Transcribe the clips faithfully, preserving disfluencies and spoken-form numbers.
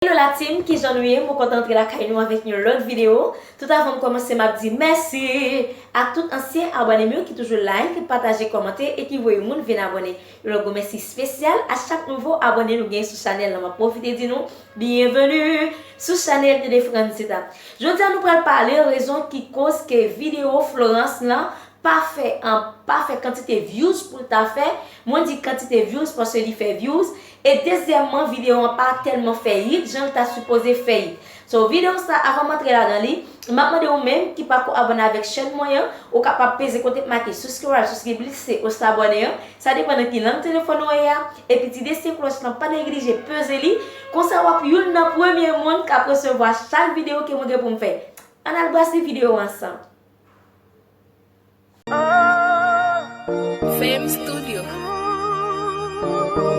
Hello la team, kijan nou ye? Mwen kontan antre lakay nou avèk yon lòt videyo. Tout avan m kòmanse, m ap di mèsi ak tout ansyen abòne m yo ki toujou like, pataje, kòmante e ki voye moun vin abòne. Yon lòt gwo mèsi espesyal a chak nouvo abòne nou gen sou chanèl lan. M ap pwofite di nou byenveni sou chanèl Dede Francita. Jodi a nou pral pale rezon ki koz ke videyo Florence lan pa fè an, pa fè kantite views pou l ta fè. Mwen di kantite views paske li fè views. E dezyèmman, videyo an pa tèlman fè hit jan l ta sipoze fè hit. So, videyo sa, avan m antre ladan li, m ap mande ou menm ki pako abòne avèk chèn mwen an, ou kapab peze kote k make subscribe, subscribe, se ou s abòne an. Sa depann nan ki lang telefòn ou ye a. Epi ti desen klòch lan, pa neglije peze li. Konsa w ap youn nan premye moun k ap resevwa chak videyo ke mwen gen pou m fè. Ann al brase videyo ansanm. Fame Studio.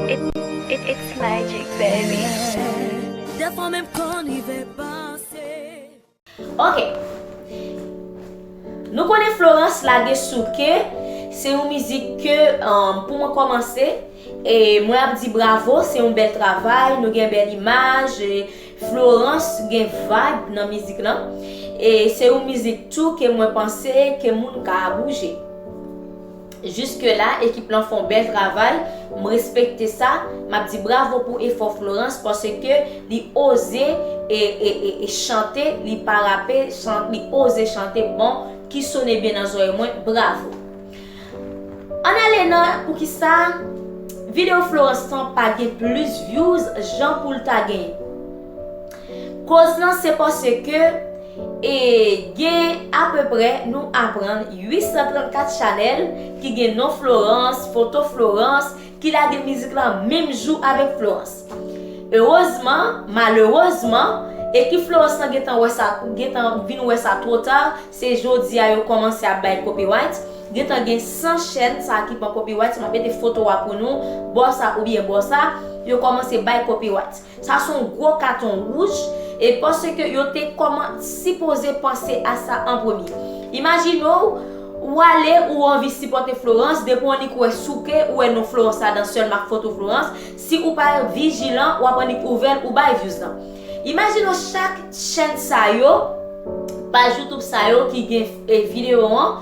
It, it, it's magic, baby. Dèfwa menm kan rive panse. Ok. Nou konnen Florence lage Souke, se yon mizik ke um, pou mwen kòmanse, e mwen ap di bravo, se yon bèl travay, nou gen bèl imaj, e Florence gen vibe nan mizik lan. E se yon mizik tou ke mwen panse ke moun ka bouje. Jiske la, ekip lan fè yon bèl travay, m respekte sa, m ap di bravo pou efò Florence paske li oze e, e, e, e chante, li pa rape, chan, li oze chante bon, ki sone byen nan zòrèy mwen, bravo. Ann ale nan poukisa videyo Florence lan pa gen plis views jan pou l ta genyen. Koz lan se paske e gen apeprè nou aprann uit san trannkat chanèl ki gen non Florence, foto Florence, ki lage mizik lan menm jou avèk Florence. Erezman, malerezman, e ki Florence lan gentan wè sa, gentan vin wè sa twò ta, se jodi a yo kòmanse ap bay copyright. Gentan gen san chèn sa ki pran copyright, m ap mete foto a pou nou, bò sa oubyen bò sa, yo kòmanse bay copyright. Sa se yon gwo katon wouj, e paske yo te kòman sipoze panse a sa an premye. Imajine w, ou ale, ou anvi sipòte Florence, depi w annik wè Souke, ou wè non Florence ladan sèlman ak foto Florence, si ou pa vijilan, w ap annik ouvè l, ou bay views lan. Imajine w chak chèn sa yo, paj YouTube sa yo ki gen e, videyo an,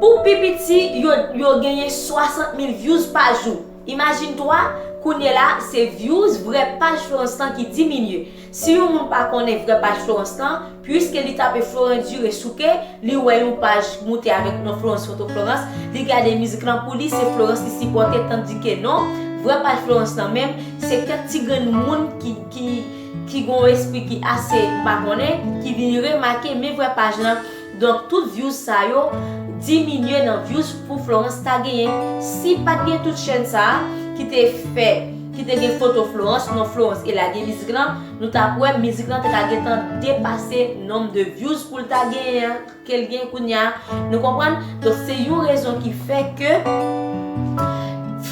pou pi piti, yo, yo genyen swasant mil views pa jou. Imajine twa, kounye la, se views vrè paj Florence lan ki diminye. Si yon moun pa konnen vrè paj Florence lan, piske li tape Florence Duré Souke, li wè yon paj moute avèk non Florence, foto Florence, li gade mizik lan pou li, se Florence li sipòte, tandike non, vrè paj Florence lan menm, se kèk ti grenn moun ki, ki, ki gen yon espri ki ase, m pa konnen, ki vin remake, men vrè paj lan, Donk, tout views sa yo diminye nan views pou Florence ta genyen. Si pa t gen tout chèn sa a ki te fè, ki te gen foto Florence, non Florence e lage mizik lan, nou t ap wè mizik lan te ka gentan depase nonb de views pou l ta genyen an, ke l gen kounye a. Nou konprann? Donk, se yon rezon ki fè ke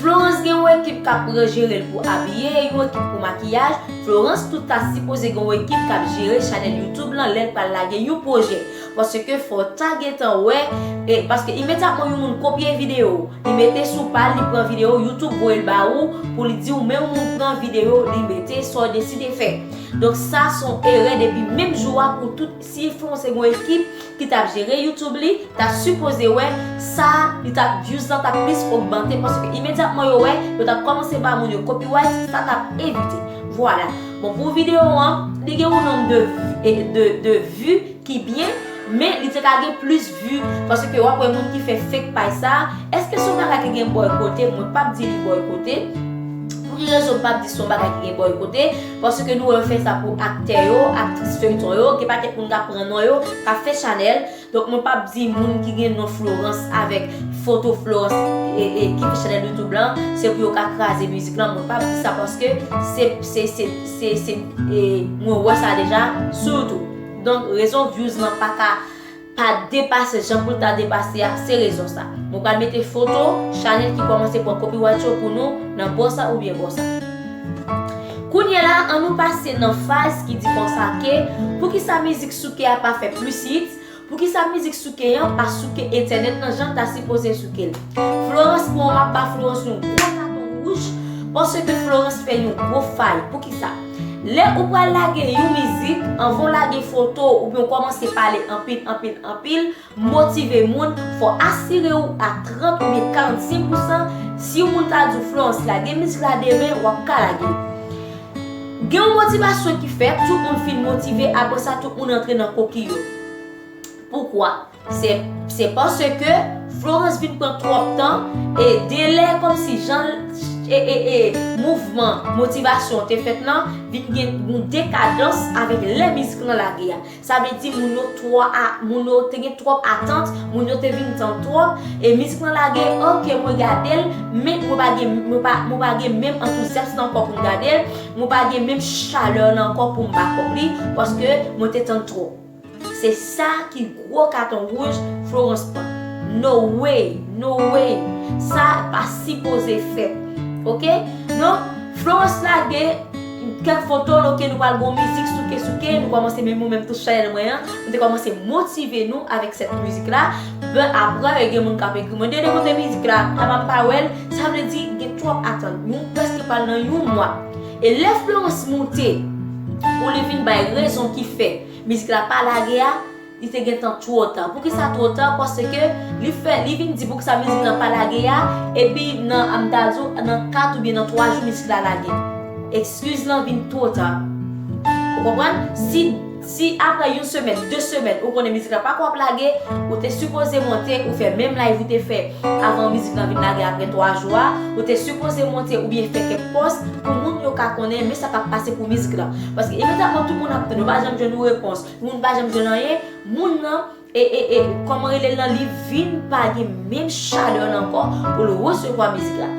Florence gen yon ekip k ap jere l pou abiye, yon ekip pou makiyaj. Florence tou ta sipoze gen yon ekip k ap jere chanèl YouTube lan lè l pral lage yon pwojè. Paske fò w ta gentan wè, e, paske imedyatman yon moun kopye videyo w, li mete sou pa l, li pran videyo w, YouTube voye l ba ou pou li di w men yon moun pran videyo w, li mete sa w deside fè. Donk sa se yon erè depi menm jou a pou tout, si Florence se gen yon ekip ki t ap jere YouTube li, ta sipoze wè sa, li t ap, views lan t ap plis ogmante, paske imedyatman yo wè, yo t ap kòmanse ba moun yo copyright, sa t ap evite. Vwala. Bon, pou videyo an, li gen yon nonb de, de, de, de vues ki byen, men li te ka gen plis vues, paske w ap wè moun ki fè fake paj sa, èske se yon bagay ki gen bòykote? Mwen p ap di li bòykote. Pou ki rezon m p ap di se yon bagay ki gen bòykote? Paske nou wè yo fè sa pou aktè yo, aktris feyton yo, gen pakèt moun k ap pran non yo, k ap fè chanèl. Donk mwen p ap di moun ki gen non Florence avèk foto Florence e, e, ki fè chanèl YouTube lan, se pou yo ka kraze mizik lan. Mwen p ap di sa paske se, se, se, se, se e, mwen wè sa deja sou YouTube. Donk rezon views lan pa ka pa depase jan pou l ta depase a, se rezon sa. Mwen pral mete foto chanèl ki kòmanse pran copyright yo pou nou nan bò sa oubyen bò sa. Kounye la, an nou pase nan faz ki di konsa ke poukisa mizik Souke a pa fè plis hit, poukisa mizik Souke an pa souke entènèt lan jan l ta sipoze souke l. Florence, pou mwen, m ap ba Florence yon gwo katon wouj, paske Florence fè yon gwo fay. Poukisa? Lè ou pral lage yon mizik, anvan w lage foto oubyen w kòmanse pale anpil, anpil, anpil, motive moun, fò asire w a trant oubyen karannsenk pousan. Si yon moun ta di w, Florence, lage mizik la demen, w ap ka lage. Gen yon motivasyon ki fèt, tout moun fin motive, apre sa, tout moun rantre nan koki yo. Poukwa? Se, se paske Florence vin pran twòp tan, e delè kòmsi jan e, e, e, mouvman motivasyon te fèt lan, vin gen yon dekadans avèk lè mizik lan lage a. Sa vle di moun yo twò a, moun yo te gen twòp atant, moun yo te vin tann twòp, e mizik lan lage, ok, mwen gade l, men mwen pa gen, mwen pa, mwen pa gen menm antouzyas lan ankò pou m gade l, mwen pa gen menm chalè lan ankò pou m bakòp li, paske mwen te tann twòp. Se sa ki gwo katon wouj Florence pran. No way, no way. Sa pa sipoze fèt. Ok? Donk, Florence lage kèk foto, ok, nou pral gon mizik souke souke, nou kòmanse menm mwen menm tou chanèl mwen an, nou te kòmanse motive nou avèk sèt mizik la. Ben apre, gen moun k ap ekri mwen, Dede, kote mizik la? Apa m pa wè l? Sa vle di gen twòp atann. Nou prèske pral nan yon mwa. E lè Florence moute, pou li vin bay rezon ki fè mizik la pa lage a, li te gentan twò ta. Poukisa twò ta? Paske li fè, li vin di poukisa mizik lan pa lage a, epi nan, m ta di w, nan kat oubyen nan twa jou mizik la lage. Eskiz lan vin twò ta. Ou konprann? Si, si apre yon semèn, de semèn, ou konnen mizik la pako ap lage, ou te sipoze monte, ou fè menm live ou te fè avan mizik lan vin lage apre twa jou a, ou te sipoze monte oubyen fè kèk pòs pou moun yo ka konnen men sa k ap pase pou mizik lan. Paske imedyatman tout moun ap tann, yo pa janm jwenn yon repons, moun pa janm jwenn anyen, moun nan, e, e, e, kòman rele l lan, li vin pa gen menm chalè lan ankò pou l resevwa mizik la.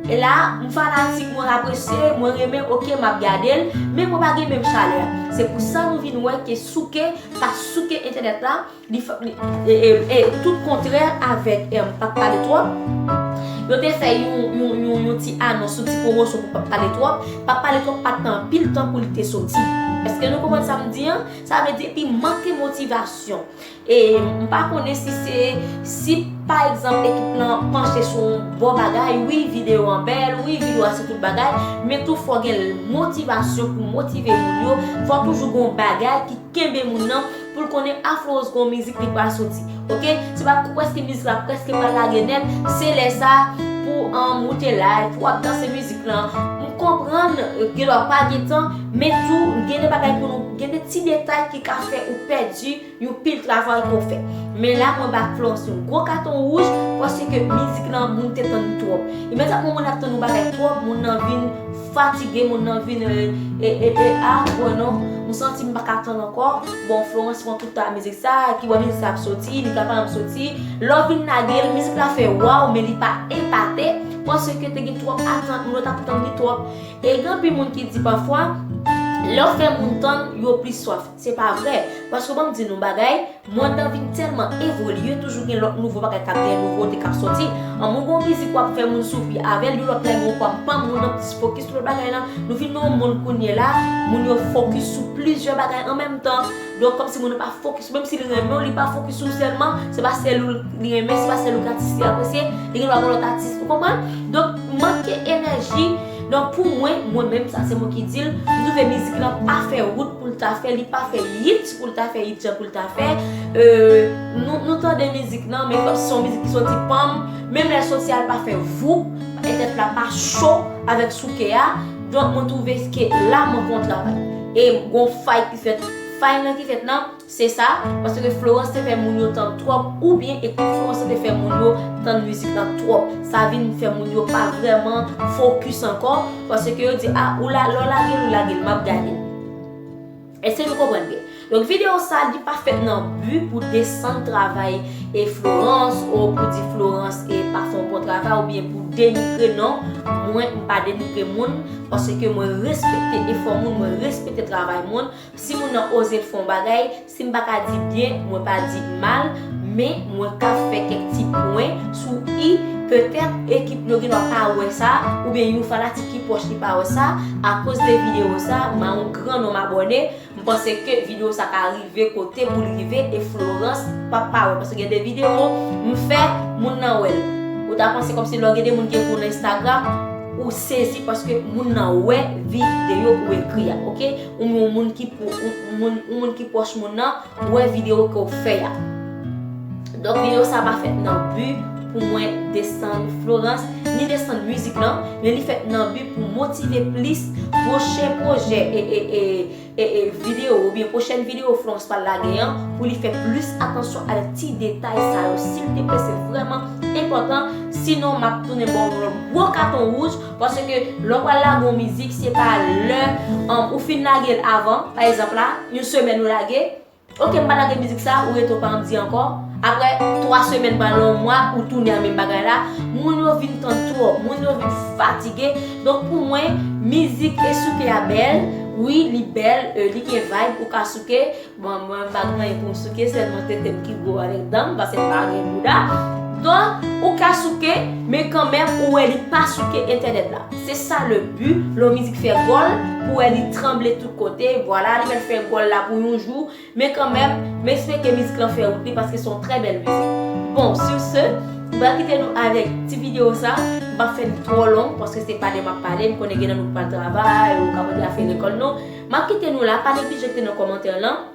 E la, m fanatik, mwen apresye, mwen renmen, ok, m ap gade l, men mwen pa gen menm chalè a. Se pou sa nou vin wè ke souke, pa souke entènèt la, li fè, li, e, e, e, tout kontrè avèk, em, p ap pale twòp. Yo te fè yon, yon, yon, yon ti anons, yon ti pwomosyon pou p ap pale twòp. P ap pale twòp pa t nan anpil tan pou li te soti. Èske nou konprann sa m di an? Sa vle di, epi manke motivasyon. E m pa konnen si se, si pa egzanp ekip lan panche sou yon bon bagay, wi, videyo an bèl, wi, videyo a se tout bagay, men tou fò gen motivasyon pou motive moun yo, fò toujou gen yon bagay ki kenbe moun nan pou l konnen a Florence gon mizik li pral soti. Ok? Se pa kou prèske mizik la prèske pral lage nèt, se lè sa pou, um, moute live, pou w ap danse mizik lan. M konprann, gen lè w pa gen tan, men tou gen de bagay pou nou, gen de ti detay ki ka fè ou pèdi yon pil travay ke w fè. Men la, mwen ba Florence yon gwo katon wouj, paske mizik lan, moun te tann twòp. Imedyatman moun ap tann yon bagay twòp, moun nan vin fatige, moun nan vin, e, e, e, e, a, bon non, m santi m pa ka tann ankò. Bon, Florence pran tout tan mizik sa, ki bò mizik sa ap soti, li ka pa janm soti. Lè w vin lage l, mizik la fè waw, men li pa epate, paske te gen twòp atant, moun yo t ap tann li twòp. E gen anpil moun ki di pafwa, lè w fè moun tann, yo plis swaf. Se pa vre. Paske ban m di nou bagay, mond lan vin tèlman evolye, toujou gen lòt nouvo bagay k ap gen, nouvote k ap soti. An, moun gon mizik w ap fè moun soufri avè l, yon lòt lè yon pam pam, moun nan plis fokis sou lòt bagay lan. Nou vin nan yon mond kounye la, moun yo fokis sou plizyè bagay an menm tan. Donk, kòmsi moun nan pa fokis, menm si li renmen w, li pa fokis sou sèlman, se pa sèl ou li renmen, se pa sèl ou ki atis li apresye, li gen dwa gen lòt atis, ou konprann? Donk, manke enèji. Donk, pou mwen, mwen menm, sa se mwen ki di l, m twouve mizik lan pa fè wout pou l ta fè, li pa fè yit pou l ta fè yit jan pou l ta fè. Euh, nou, nou tande mizik lan, men kòmsi se yon mizik ki soti panm, menm lè l soti a, l pa fè voup, entèt la pa cho avèk souke a. Donk, mwen twouve ke la, mwen gon travay. E gon fay ki fèt, fay lan ki fèt lan, se sa, paske Florence te fè moun yo tann twòp, oubyen ekip Florence te fè moun yo tann mizik lan twòp. Sa vin fè moun yo pa vrèman fokis ankò, paske yo di, a, ou la, lè w lage l, ou lage l, m ap gade l. Èske nou konprann byen? Donk, videyo sa, li pa fèt nan bi pou desann travay e Florence, ou pou di Florence e pa fè yon bon travay, oubyen pou denigre, non. Mwen, m pa denigre moun, paske mwen respekte efò moun, mwen respekte travay moun. Si moun nan oze fè yon bagay, si m pa ka di byen, mwen pa di mal, men mwen ka fè kèk ti pwen sou i, petèt ekip yo gen dwa pa wè sa, oubyen yon fanatik ki pwòch li pa wè sa, akoz de videyo sa, m a yon gran nonm abòne, m panse ke videyo sa ka rive kote pou l rive, e Florence p ap pa wè, paske gen de videyo m fè, moun nan wè l. Ou ta panse kòmsi lè w gen de moun ki ekri w nan Instagram, ou sezi paske moun nan wè videyo ou ekri a, oke? Ou yon moun ki pou, ou, moun, ou moun ki pwòch moun nan wè videyo ke w fè a. Donk, videyo sa pa fèt nan bi pou mwen desann Florence, ni desann mizik lan, men li fèt nan bi pou motive plis pwochen pwojè e, e, e, e, e, videyo oubyen pwochèn videyo Florence pral lage an, pou li fè plis atansyon ak ti detay sa yo. Silteple, se vrèman enpòtan. Sinon, m ap tounen ba w yon gwo katon wouj, paske lè w pral lage yon mizik, se pa lè, um, ou fin lage l avan, pa egzanp la, yon semèn ou lage, oke, m pa lage mizik sa, ou rete w pa ann di ankò. Apre twa semèn, pandan yon mwa, ou tounen a menm bagay la. Moun yo vin tann twòp, moun yo vin fatige. Donk, pou mwen, mizik e souke a bèl. Wi, li bèl, e, li gen vibe, ou ka souke. Bon, mwen, m pa gen anyen pou m souke, sèlman tete m ki gwo avèk dan m, paske m pa gen bouda. Donk, ou ka souke, men kanmenm, ou wè li pa souke entènèt la. Se sa le but, lè yon mizik fè gòl, pou wè li tranble tout kote, vwala, li mèt fè gòl la pou yon jou, men kanmenm, m espere ke mizik lan fè wout li, paske se yon trè bèl mizik. Bon, sur ce, m pral kite nou avèk ti videyo sa, m p ap fè l twò long, paske se pale m ap pale, m konnen gen nan nou k pral travay, ou ka pote afè lekòl nou. M ap kite nou la, pa neglije kite nan kòmantè lan,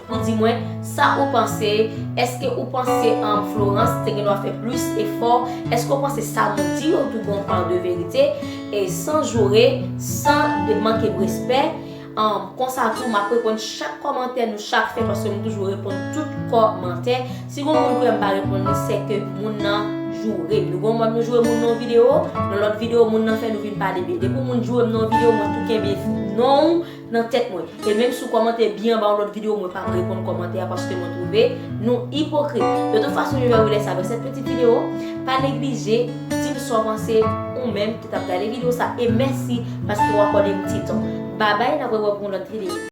pou di mwen sa ou panse. Èske ou panse, um, Florence te gen dwa fè plis efò? Èske ou panse sa nou di yo tou gen yon pa de verite? E san joure, san de manke m respè. Um, konsa tou, m ap reponn chak kòmantè nou chak fè, paske m toujou reponn tout kòmantè. Si gon moun kwè m pa reponn li, se ke moun nan joure m. Nou gon mòd nou joure moun nan yon videyo, nan lòt videyo, moun nan fè nou vin pale byen. Depi yon moun joure m nan yon videyo, mwen tou kenbe non w nan tèt mwen. E menm si w kòmante byen anba yon lòt videyo, mwen p ap reponn kòmantè a paske mwen twouve nou ipokrit. De toute façon, je vais vous laisser avec cette petite vidéo. Pa neglije di m sa w panse, ou menm ki t ap gade videyo sa. E mèsi paske w akòde m ti tan. Babay, n ap rewè pou yon lòt videyo.